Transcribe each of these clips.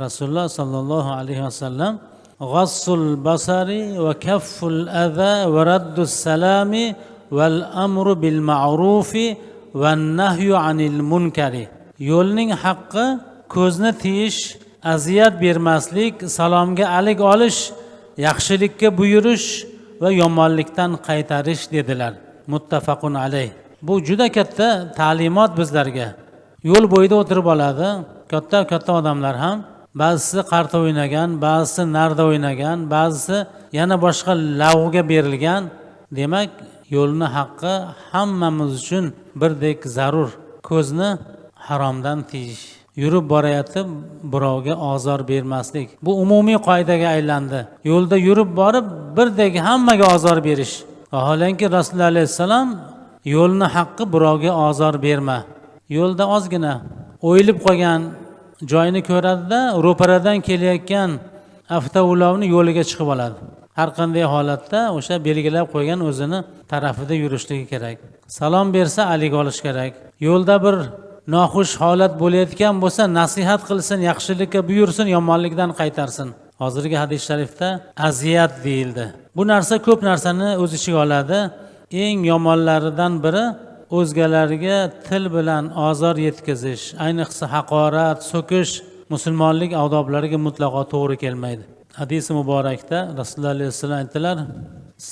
Rasululloh sollallohu alayhi vasallam g'assul basari va kafful adha va raddus salami val amru bil ma'rufi va nahyu anil munkari. Yo'lning haqqi ko'zni tiyish, aziyat bermaslik, salomga alik olish, yaxshilikka buyurish va yomonlikdan qaytarish dedilar. Muttafaqun alayh. Bu juda katta ta'limot bizlarga. Yo'l bo'yida o'tirib oladi katta katta odamlar ham, ba'zisi qarta o'ynagan, ba'zisi narda o'ynagan, ba'zisi yana boshqa lavga berilgan. Demak, yo'lni haqqi hammamiz uchun birdek zarur. Ko'zni haromdan tiyish, yurib borayotib birovga ozor bermaslik, bu umumiy qoidaga aylandi. Yo'lda yurib borib birdek hammaga ozor berish. Vaholanki Rasululloh alayhissalom yo'lni haqqi birovga ozor berma. Yo'lda ozgina o'yilib qolgan joyini ko'radida, ro'paradan kelayotgan avtoulovni yo'liga chiqib oladi. Har qanday holatda o'sha belgilab qo'ygan o'zini tarafida yurishligi kerak. Salom bersa alik olish kerak. Yo'lda bir noxush holat bo'layotgan bo'lsa, nasihat qilsin, yaxshilikka buyursin, yomonlikdan qaytarsin. Hozirgi hadis sharifda aziyat deyildi. Bu narsa ko'p narsani o'z ichiga oladi. Eng yomonlaridan biri o'zgalarga til bilan ozor yetkazish, ayniqsa haqorat, so'kish musulmonlik odoblariga mutlaqo to'g'ri kelmaydi. Hadisi muborakda Rasululloh alayhissalom aytdilar: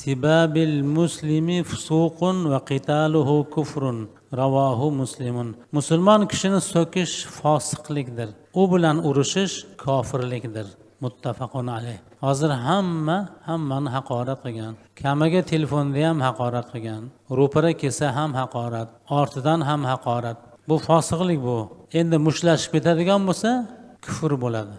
sibabil muslimi fusuqun va qitaluhu kufrun, ravohu Muslimun. Musulmon kishini so'kish fosiqlikdir, u bilan urushish kofirlikdir. Muttafaqun alayh. Hozir hamma hammani haqorat qilgan, kamiga telefonda ham haqorat qilgan, ro'para kelsa ham haqorat, ortidan ham haqorat. Bu fosiqlik bu. Endi mushtlashib ketadigan bo'lsa, kufr bo'ladi.